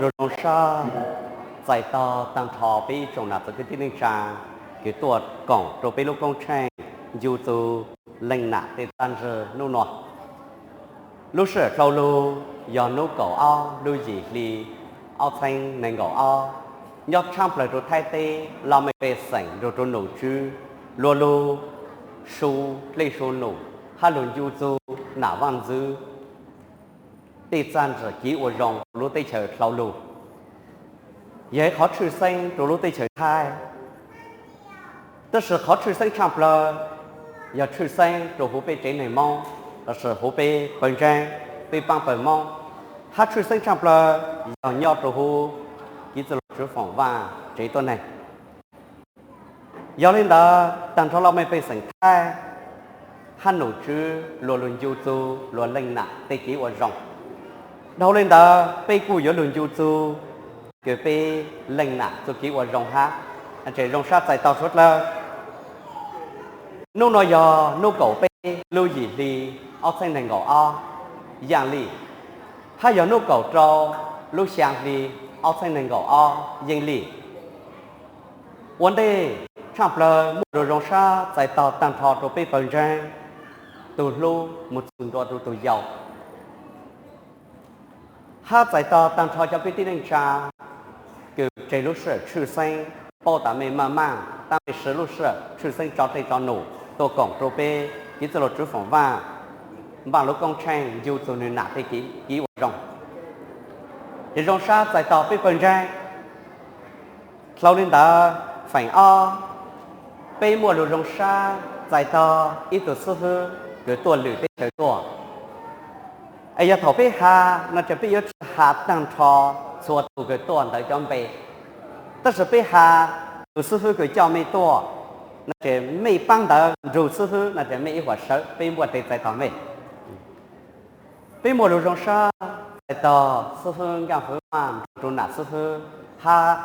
Zoo zoo sab txais tog tag nrho peb ib tsoom nam txiv kwv tij neej tsa kws tuaj koom rua peb lub koob tsheej ncu txug leej nam tej txaj ntsig nub nua. Lub sij hawm dlhau lug yog nub kaum ob lub yim hli ob txheeb neeg nkaum ob, nyob tshaaj plawg rua Thaib teb, laj mej pej xeem nrug rua num tswb luag lug su dlej su num hab lug ncu txug nam vaaj ntxwv tej txaj ntsig kev ua zoo rua lub teb chaws dlhau lug. Yog ib qhov tshwj xeeb rua lub teb chaws Thaib, tab sis qhov tshwj xeeb tshaaj plawg yog tshwj xeeb rua huv peb tsev neeg Moob, tab sis huv peb pawg ntseeg, peb paab pawg Moob, hab tshwj xeeb tshaaj plawg yog nyob rua huv Kev Txwj Laug Tswv Foom Vaaj tsev tuab neeg. Yog le ntawd, tag nrho laj mej pej xeem Thaib hab num tswb luag lug ncu txug luag leej nam tej kev ua zoo. Dhau le ntawd, peb kuj yuav lug ncu txug kws peb leej nam txuj kev ua zoo hab. Zoo sab txais tog suav dlawg. Nub nua yog nub kaum peb lub yim hli ob txheeb neeg nkaum ob yaaj li, hab yog nub kaum rau lub xyaa hli ob txheeb neeg nkaum ob yeej li. Ua ntej tshaaj plawg muaj lug zoo sab txais tog tag nrho rua peb pawg ntseeg, tug hlub moog txug ntua rua tug yau, hab txais tog tag nrho cov kwv tij neej tsa kws tseg lub sij hawm tshwj xeeb, paub tas mej maaj maaj tab mej siv lub sij hawm tshwj xeeb tso dlej tso num tuaj koom rua peb Kev Txwj Laug Tswv Foom Vaaj npaaj lub koob tsheej ncu txug nwg nam tej kev ua zoo. Ces zoo sab txais tog peb pawg ntseeg. Dlhau le ntawd, feem ob, peb muaj lug zoo sab txais tog ib tug xib fwb kws tuaj lwm teb chaws tuaj. Es yog thaum peb has no ces peb yuav tsi has tag nrho txhua tug kws tuaj ntawd cov npe, tab sis peb has tug xib fwb kws coj mej tuaj no ces mej paab ntawv nrug xib fwb no ces mej ib huam sawv peb npuaj tes txais tog mej. Peb muaj lug zoo sab txais tog xib fwb Nkaaj Fwv Vaaj nrug rua nam xib fwb hab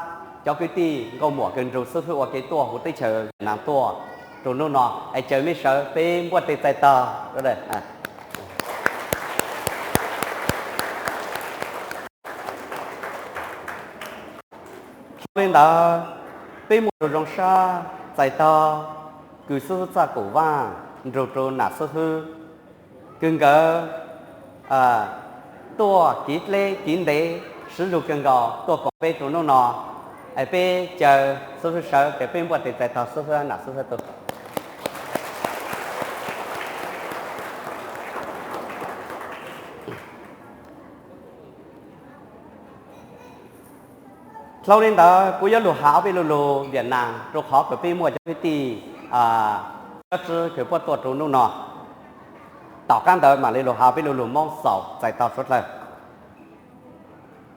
cov kwv tij nkauj muam kws nrug xib fwb ua ke tuaj huv teb chaws Vietnam tuaj rua nub nua. Es caw mej sawv peb npuaj tes txais tog. Dlhau le ntawd, peb muaj lug zoo sab txais tog kws xib fwb Txaj Kum Vaaj nrug rua nam xib fwb kws nkawd tuaj kev dleb kev ntev siv lug kawg nkaus tuaj koom peb rua nub nua. Es peb caw xib fwb sawv ces peb npuaj tes txais tog xib fwb nam xib fwb tug. Dlhau le ntawd kuv yuav lug has ob peb lu lug Vietnam rua qhov kws peb muaj cov kwv tij cob tswb kws puab tuaj rua nub nua. Tom qab ntawd mam le lug has peb lu lug Moob xaus txais tog suav dlawg.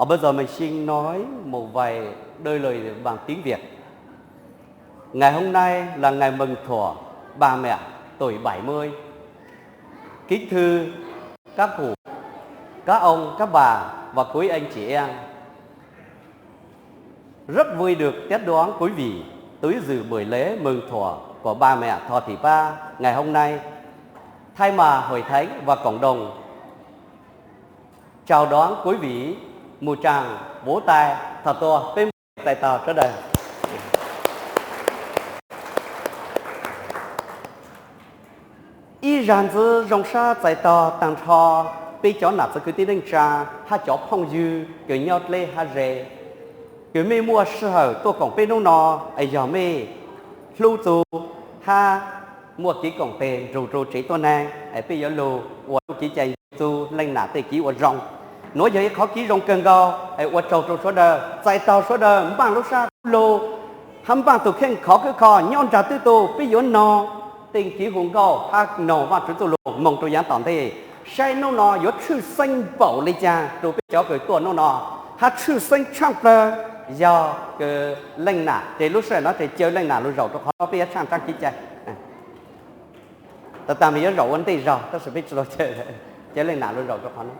Bây giờ mình xin nói một vài đôi lời bằng tiếng Việt. Ngày hôm nay là ngày mừng thọ bà mẹ tuổi bảy mươi. Kính thưa các cụ, các ông, các bà và quý anh chị em, rất vui được tiếp đón quý vị tới dự buổi lễ mừng thọ của bà mẹ Thò Thị Ba ngày hôm nay. Thay mặt hội thánh và cộng đồng chào đón quý vị một tràng vỗ tay thật to, peb txais tog sawv daws. Ib zag ntxiv zoo sab txais tog taag nrho peb cov nam txiv kwv tij neej tsa hab cov phooj ywg kws nyob dleb hab ze, kws mej muaj sij hawm tuaj koom peb hnub no, es yog mej hlub txug hab muaj kev koom tes nrug rua tsev tuab neeg, es peb yuav lug ua lub kev cai ncu txug leej nam tej kev ua zoo. Nuav yog ib qhov kev zoo kawg nkaus, es ua tsaug rua suav dlawg, txais tog suav dlawg npaaj lub sab kub lug hab npaaj tug kheej khov khwb kho nyob nraag twb tug. Peb yuav noog tej kev hu nkauj hab noog Vaajtswv txuj lug moog rua yaav tom ntej, saib hnub no yuav tshwj xeeb npaum le caag rua peb cov kws tuaj hnub no, hab tshwj xeeb tshaaj plawg yog kws leej nam. Ces lub sij hawm no ces caw leej nam lug zaum rua qhov no, peb yuav tshaaj tsaab kev cai. Taag taag mej yuav zaum ua ntej zog, tab sis peb tsi tau caw, caw leej nam lug zaum rua qhov no.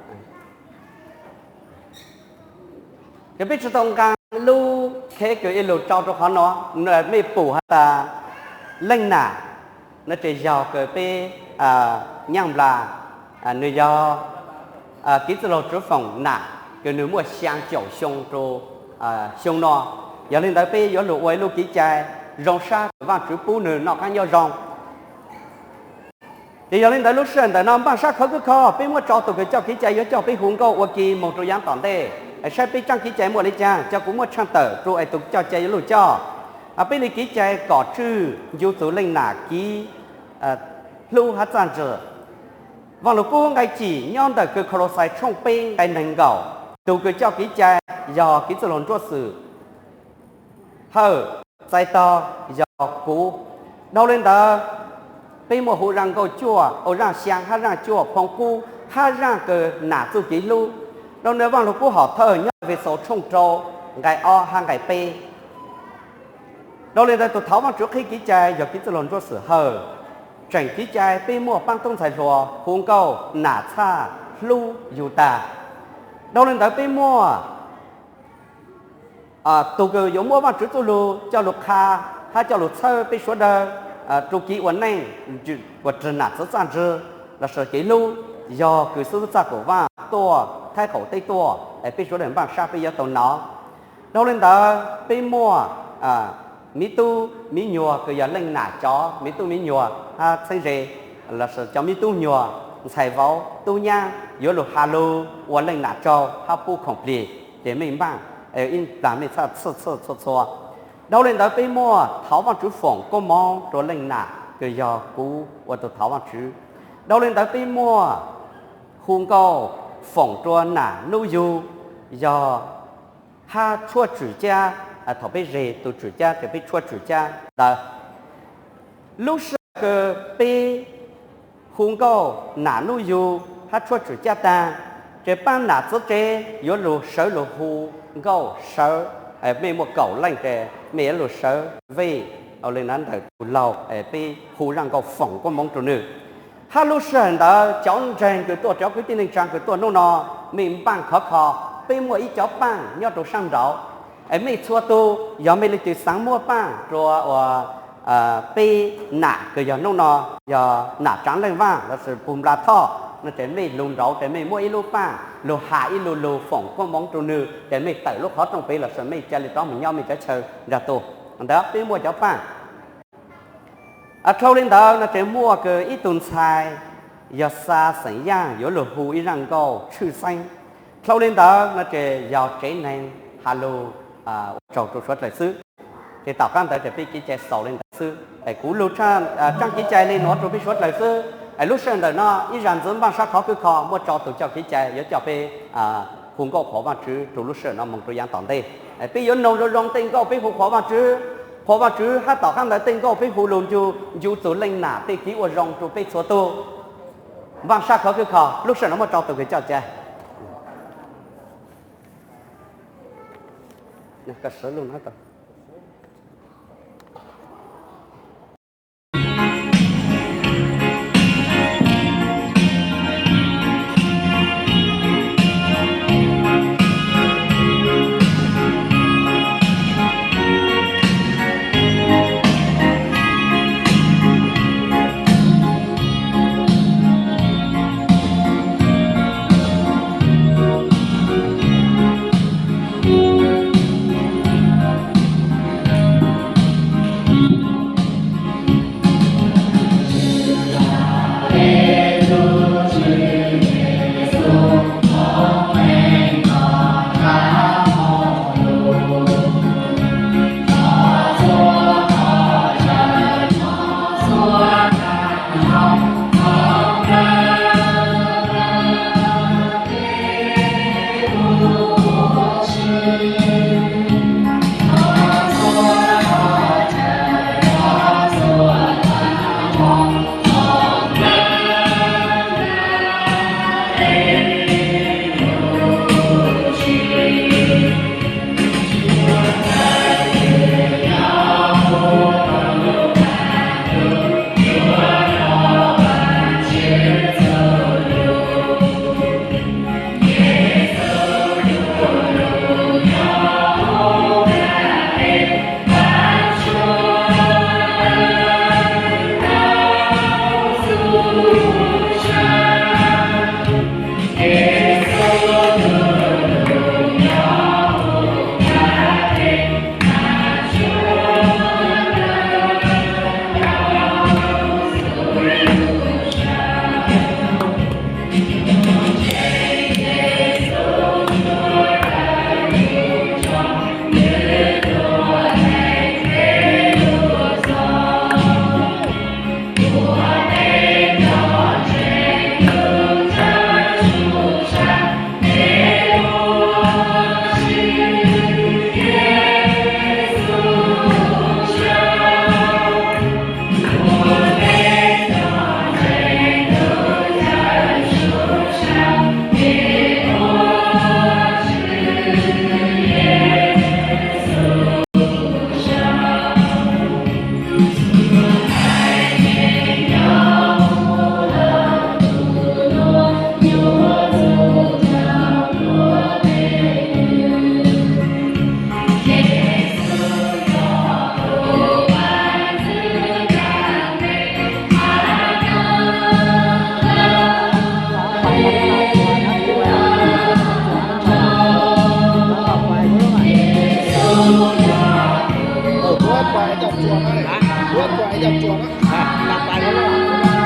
Ces peb tsi tau nqaa lub kheb kws ib lug tsau rua qhov no, mej pum has tas leej nam no ces yog kws peb nyaaj nplas, nwg yog Kev Txwj Laug Tswv Foom nam. kws nws muaj xyaa caum xyoo rua xyoo no. Yog li ntawd peb yuav lug ua ib lub kev cai zoo sab kws Vaajtswv pub nws noj qaab nyob zoo. Ces yog li ntawd lub sij hawm ntawm no npaaj sab khov kwb kho, peb muab tso tug kws coj kev cai yuav coj peb hu nkauj ua ke moog rua yaav tom ntej, saib peb tsaab kev cai muaj le caag, cov kuv muaj tshaaj tawm rua es tug coj cai yuav lug coj. Peb le kev cai kom tswj ncu txug leej nam kiv hlub hab txaj ntsig. Vaaj Lug Kub nqai cim nyob ntawm kws Kaulauxais tshooj peb nqai neeg nkaum, tug kws coj kev cai yog kev txwj laug Ntsuab Xwm Hawj, txais tog yog kuv. Dhau le ntawd, peb muaj hu zaj nkauj cuaj, au zaj xyaa hab zaj cuaj phoo qub hab zaj kws nam txuj kev hlub. Dhau le ntawd Vaaj Lug Kub hom thawj nyob Efexus tshooj rau nqai ob hab nqai peb. Dhau le ntawd tug thov Vaajtswv qhib kev cai yog kev txwj laug Ntsuab Xwm Hawj. Tseem kev cai peb muaj paab tub ntxhais hluas hu nkauj nam txhaj hlub yug tag. Dhau le ntawd peb muaj tug kws yuav muab Vaajtswv txuj lug coj lug qha hab coj lug txhawb peb suav dawg rua kev ua neej uas raws nam txwv txaj ntsig lossis kev hlub, yog kws xib hwb Txaj Kaum Vaaj tuaj thaib qaum teb tuaj, peb suav dawg npaaj sab peb yuav tau nov. Dhau le ntawd peb muaj miv tub miv nyuas kws yog leej nam cov miv tub miv nyuas hab txheeb ze lossis cov miv tub nyuas, ntxhais vauv tub nyab yuav lug has lug ua leej nam tsaug hab pub khoom plig, ces mej npaaj ib plag mej txhaj txhij txhij txhua txhua. Dhau le ntawd peb muaj thov Vaajtswv foom koob moov rua leej nam kws yog kuv ua tug thov Vaajtswv. Dhau le ntawd peb muaj hu nkauj foom rua nam nub yug, yog hab tshuab tswm cab, thaum peb zeg tug tswm cab ces peb tshuab tswm cab ntawd. Lub sij hawm kws peb hu nkauj nam nub yug hab tshuab tswm cab taag, ces paab nam txwv tsev yuav lug sawv lug hu nkauj sawv. Mej muaj kaum leej ces mej yuav lug sawv vej, au le na ntawm tug laug, peb hu zaj nkauj foom koob moov rua nwg. Hab lub sij hawm ntawd cov ntseeg kws tuaj, cov kwv tij neej tsaa kws tuaj nub no, mej npaaj khov kho, peb muaj ib cov paaj nyob rua saab nraud. Es mej txhua tug yog mej leej twg xaav muab paaj rua ua peb nam kws yog nub no yog nam Tsav Leej Vaaj lossis pug Npla Thoj no ces mej lug nraud ces mej muab ib lub paaj lug has ib lu lug foom koob moov rua nwg ces mej tawm lub qhov rooj pem lossis mej ca le rov moog nyob mej cov chaw nraag tug. Ntawd peb muaj cov paaj. Dhau le ntawd no ces muaj kws ib tug ntxhais yog Xa Xeem Yaaj yuav lug hu ib zaj nkauj tshwj xeeb. Dhau le ntawd no ces yog tsev neeg has lug ua tsaug rua suav dlawg xwb. Ces tom qaab ntawd ces peb kev cai xaus le ntawd xwb es kuv lug tsaab kev cai le nuav rua peb suav dlawg xwb. Es lub sij hawm ntawm no ib zag ntxiv npaaj sab khov kwb kho muab tso tug coj kev cai yuav coj peb hu nkauj qhuas Vaajtswv rua lub sij hawm no moog rua yaav tom ntej. Peb yuav noog zoo zoo tej nkauj peb hu qhuas Vaajtswv, qhuas Vaajtswv hab tom qaab ntawd tej nkauj peb hu lug ncu, ncu txug leej nam tej kev ua zoo rua peb txhua tug. Npaaj sab khov kwb kho, lub sij hawm no muab tso tug kws coj cai. Puab pais cov tsuas na, puab pais cov tsuas na.